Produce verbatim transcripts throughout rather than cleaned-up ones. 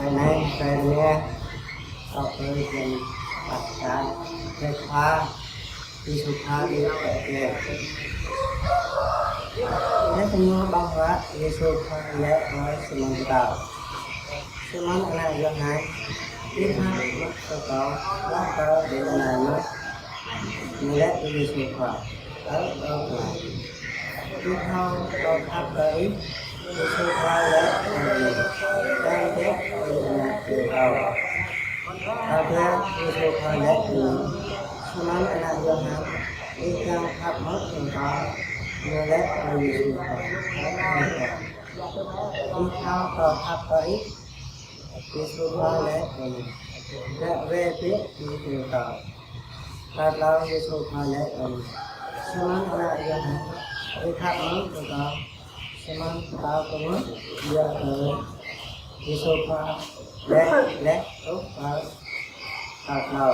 Anai, hrơi anai, kâo ơi jing păt čar, hrơi Khua, Yêsu Khua đĭ kơ kiăng. Laih kơ ñu ƀơ̆ng huă, Yêsu Khua laĭ kơ Simon Pơtâo: Simon ană Yôhan, ih khăp mơ̆ kơ kâo, laih kơ ƀing anai mơ̆? Ñu laĭ kơ Yêsu Khua: Ơ, ơ Khua, ih thâo kâo khăp kơ ih. Yêsu Khua laĭ kơ ñu: Kơnang bĕ ƀing ană tui kâo. Kâo laĭ, Yêsu Khua laĭ kơ ñu: Simon ană Yôhan, ih kiăng khăp mơ̆ kơ kâo? Ñu laĭ kơ Yêsu Khua: Ơ, ơ Khua, ih thâo kâo khăp kơ ih. Yêsu Khua laĭ kơ ñu: Ră ruai bĕ ƀing tui kâo. Tal klâo Yêsu Khua laĭ kơ ñu: Simon ană Yôhan, ih khăp mơ̆ kơ kâo? Simon Pơtâo kơ ñu, yua kơ Yêsu Khua laĭ, laĭ truh pơ tal klâo: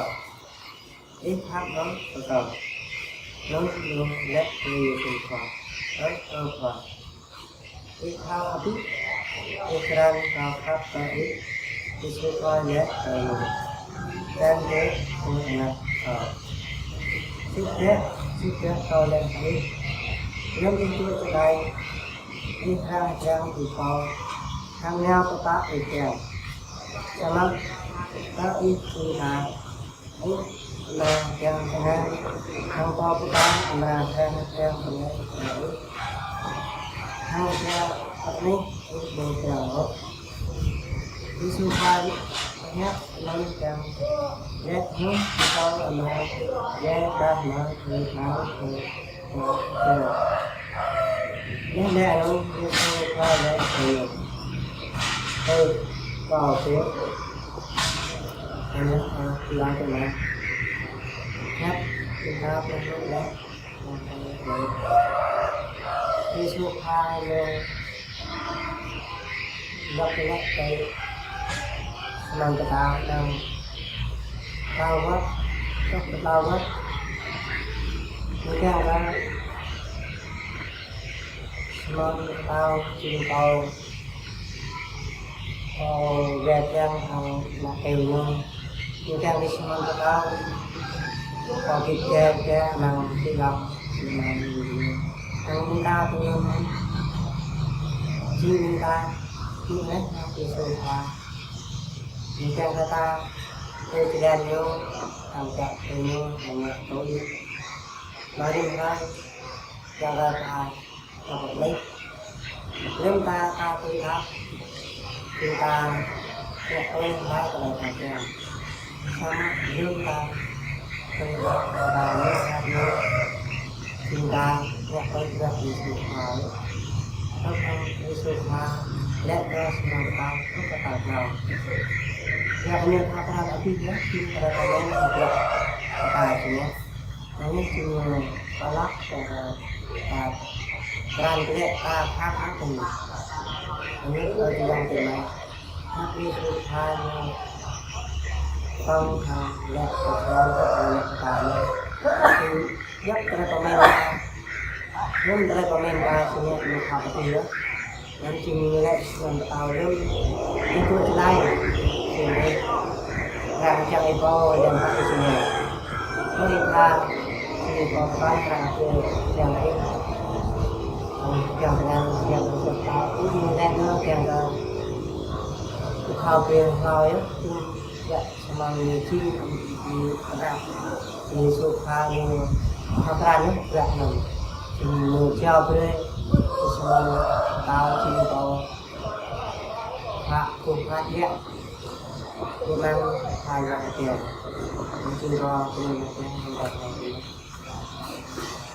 Ih khăp mơ̆ kơ kâo? Anŭn ñu laĭ kơ Yêsu Khua: Ơ, ơ Khua, ih thâo abih, ih krăn kâo khăp kơ ih. Yêsu Khua laĭ kơ ñu: Kơnang bĕ ƀing ană kâo. Sĭt biă, sĭt biă kâo laĭ kơ ih, lơ̆m ih čuă čơđai, ih hơdrăng hơdrăng ƀing pô, hăng nao pơpă ih kiăng. Samơ̆ kơ ih ƀing ta, ih amra kiăng tơngan, hăng pô pơpă amra hơdrăng hơdrăng tơngan kơ ih. Hăng kiăng pơkơnêh ih ƀu kiăng ôh. Yêsu Khua pơhiăp anŭn kiăng laĭ hăng pơtô amra djai ƀah mơ̆ kơ hăng kơ Laih laĭ anŭn, Yêsu Khua laĭ kơ ñu: Ơ, kâo pơhiăp. Anŭn, ơ, kâo pơhiăp. Hiăp, ƀing ta pơhiăp laih. Yêsu Khua ñu dŏ laĭ kơ Simon Pơtâo anŭn. Pơtâo wơ̆t, truh pơtâo wơ̆t. Ñu kiăng kơ Simon Pơtâo jing pô, pô wai lăng hăng ană tơngan ñu. Ñu kiăng kơ Simon Pơtâo, pô git gai gai amăng ti lŏn, amăng ñu. Hăng ƀing ta tơngan, jing ƀing ta, ñu laĭ hăng Yêsu Khua. Ñu kiăng kơ ta, tui tơlơi ñu, hăng kơ tui ñu, hăng ngă tui. Mari mơ̆n, kiăng kơ ta, ta pơkơnêh. Lơ̆m ta, ta tui ta, tui ta, ngă tui hlơi tơlơi ta kiăng. Samơ̆ lơ̆m ta, tui ta, ta ngă tui ta, tui ta, ngă tui ta Yêsu Khua. Tơl hăng Yêsu Khua laĭ kơ Simon Pơtâo, kơ ta pơtao. Yua kơ ñu pơtao abih yơh, jing pơtao pơmĭn, pơtao pơtao jing yơh. Anŭn jing ñu pơlăk kơ ta, ta krăn kơ ta khăp hăng kơ ñu. Anŭn ơi jing yang tơmai. Hăng Yêsu Khua ñu pơ̆ng hăng laĭ kơ Simon kơ ñu laĭ kơ ta ñu. Yua kơ tơlơi pơmĭn ta. Lơ̆m tơlơi pơmĭn ta jing ñu khăp kơ ta yơh. Anŭn jing ñu laĭ Simon Pơtâo lơ̆m ih čuă čơđai, jing ih hơdrăng hơdrăng ih pô, hơdrăng hơdrăng ih jing ñu. Tui ih pha, jing ih pô pơtao hơdrăng hơdrăng ih, hơdrăng tơngan, hơdrăng tơngan, ih ñu laĭ ñu kiăng kơ ih thâo brơi hlâo yơh, jing yơh. Samơ̆ ñu jing, ñu pơrap, ñu Yêsu Khua ñu pơtao ñu pơrap anŭn. Jing ñu jao brơi, Yêsu Khua pơtao jing pô pha, pô pha yơh. Pô mơ̆ng pha yơh kiăng. Jing pô pơmĭn yơh kiăng, jing pô pha yơh.